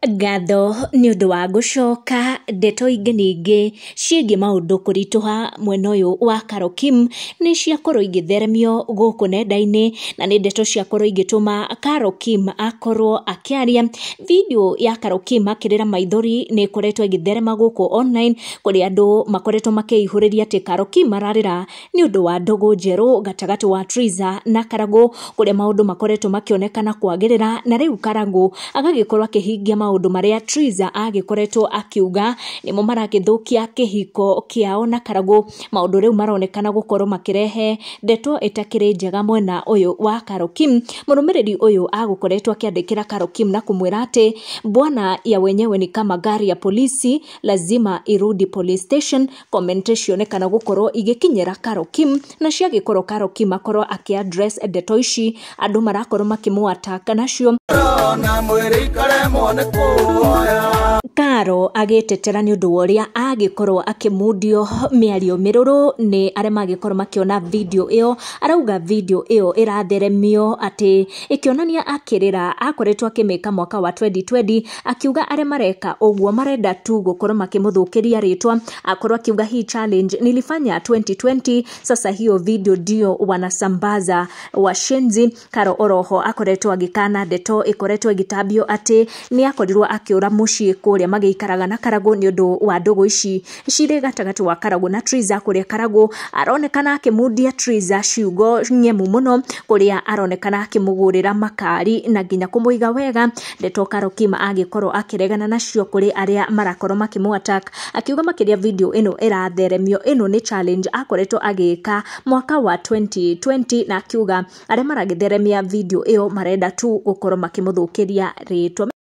Ngatho nĩ ũndũ wa gũcoka ndeto ingĩ ningĩ ciĩgiĩ maũndũ kũritũha mwena ũyũ wa Carol Kim nĩ ciakorwo igĩtheremio gũkũ nenda-inĩ na nĩ ndeto ciakorwo igĩtũma Carol Kim akorwo akĩaria. Video ya Carol Kim akĩrĩra maithori nĩ ĩkoretwo ĩgĩtherema gũkũ online kũrĩa andũ makoretwo makĩihũrĩria atĩ Carol Kim ararĩra nĩ ũndũ wa ndũgũ njerũ gatagatĩ wa Triza na Karagũ kũrĩa maũndũ makoretwo makĩonekana kwagĩrĩra na rĩu Karagũ agagĩkorwo akĩhingia maũndũ marĩa Triza agĩkoretwo akiuga nĩmo maragĩthũkia kĩhiko kĩao na Karagũ. Maũndũ rĩu maronekana gũkorwo makĩrehe ndeto ĩtakĩrĩ njega mwena ũyũ wa Carol Kim. Mũrũmĩrĩri ũyũ agũkoretwo akĩandĩkĩra Carol Kim na kũmwĩra atĩ bwana ya wenyewe ni kama gari ya polisi lazima irudi police station. Comment cionekana gũkorwo igĩkinyĩra Carol Kim na ciagĩkorwo Carol Kim akorwo akĩ-address ndeto ici andũ marakorwo makĩmũ-attack nacio. Karo agĩtetera nĩ ũndũ wa ũrĩa agĩkorwo akĩmundio mĩario mĩrũrũ nĩ arĩa magĩkorwo makĩona video ĩyo. Arauga video ĩyo ĩratheremio atĩ ĩkĩonania akĩrĩra akoretwo akĩmĩka mwaka wa 2020, akiuga arĩa mareka ũguo marenda tu gũkorwo makĩmũthũkĩria rĩtwa. Akorwo akiuga hii challenge nilifanya 2020, sasa hiyo video ndio wanasambaza washenzi. Karo oroho akoretwo agĩkana ndeto ĩkoretwo ĩgĩtambio atĩ nĩ akorirwo akĩũra mũciĩ kũrĩa magĩikaraga na Karagũ nĩ ũndũ wa ndũgũ ici cirĩ gatagatĩ wa Karagũ na Triza, kũrĩa Karagũ aronekana akĩmundia Triza ciugo ng'emu mũno, kũrĩa aronekana akĩmũgũrĩra makari na nginya kũmũiga wega. Ndeto Carol Kim agĩkorwo akĩregana nacio kũrĩ arĩa marakorwo makĩmũ attack, akiuga makĩria video ĩno ĩratheremio ĩno nĩ challenge akoretwo agĩka mwaka wa 2020, na akiuga arĩa maragĩtheremia video ĩyo marenda tu gũkorwo makĩmũthũkĩria rĩtwa.